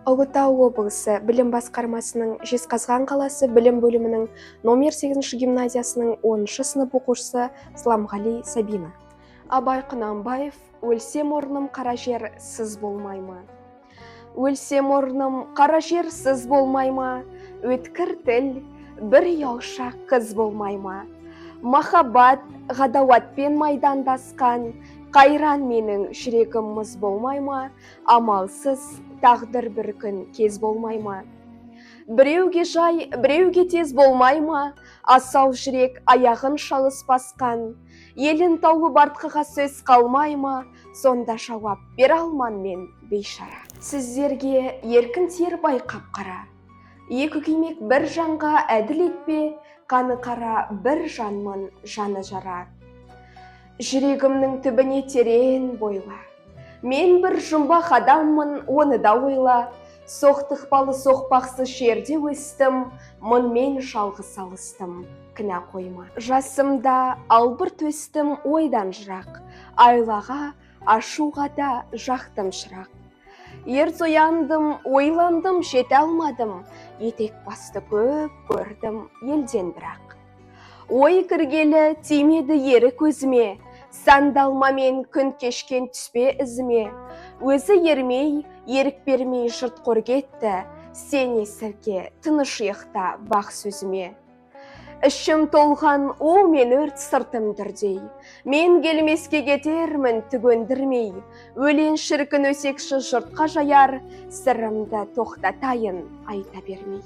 Ұлытау облысы білім басқармасының Жезқазған қаласы білім бөлімінің номер 8 гимназиясының 10 сынып оқушысы Сламғали Сабина. Абай Құнанбаев, «Өлсем орным қара жер, сыз болмай ма? Өлсем орным қара жер, сыз болмай ма? Өткір тіл, бір ұялшақ қыз болмай ма? Махаббат ғадауатпен майдандасқан, қайран менің жүрегім мұз болмай ма? Амалсыз тағдыр бір күн кез болмай ма? Біреуге жай, біреуге тез болмай ма? Асау жүрек аяғын шалыс басқан, елін тауып артқыға сөз қалмай ма? Сонда жауап бере алман мен бейшара. Сіздерге еркін тиер байқап қара. Екі күймек бір жанға әділ етпе, қаны қара бір жанмын, жаны жара. Жүрегімнің түбіне терең бойла. Мен бір жұмбақ адаммын, оны да ойла. Соқтықпалы соқпақсыз жерде өстім, мұнмен жалғыз алыстым, кінә қойма. Жасымда албырт өстім, ойдан жырақ, айлаға, ашуға да жақтым шырақ. Ерте ояндым, ойландым, жете алмадым, етек басты көп көрдім елден бірақ. Ой кіргелі тимеді ері көзіме, сандалмамен күн кешкен түспе ізіме. Өзі ермей, ерік бермей жұрт қор кетті, сен есірке, тыныш ұйықта бақ сөзіме. Ішім толған у мен өрт, сыртым дүрдей. Мен келмеске кетермін түк өндірмей. Өлең шіркін өсекші жұртқа жаяр, сырымды тоқтатайын айта бермей.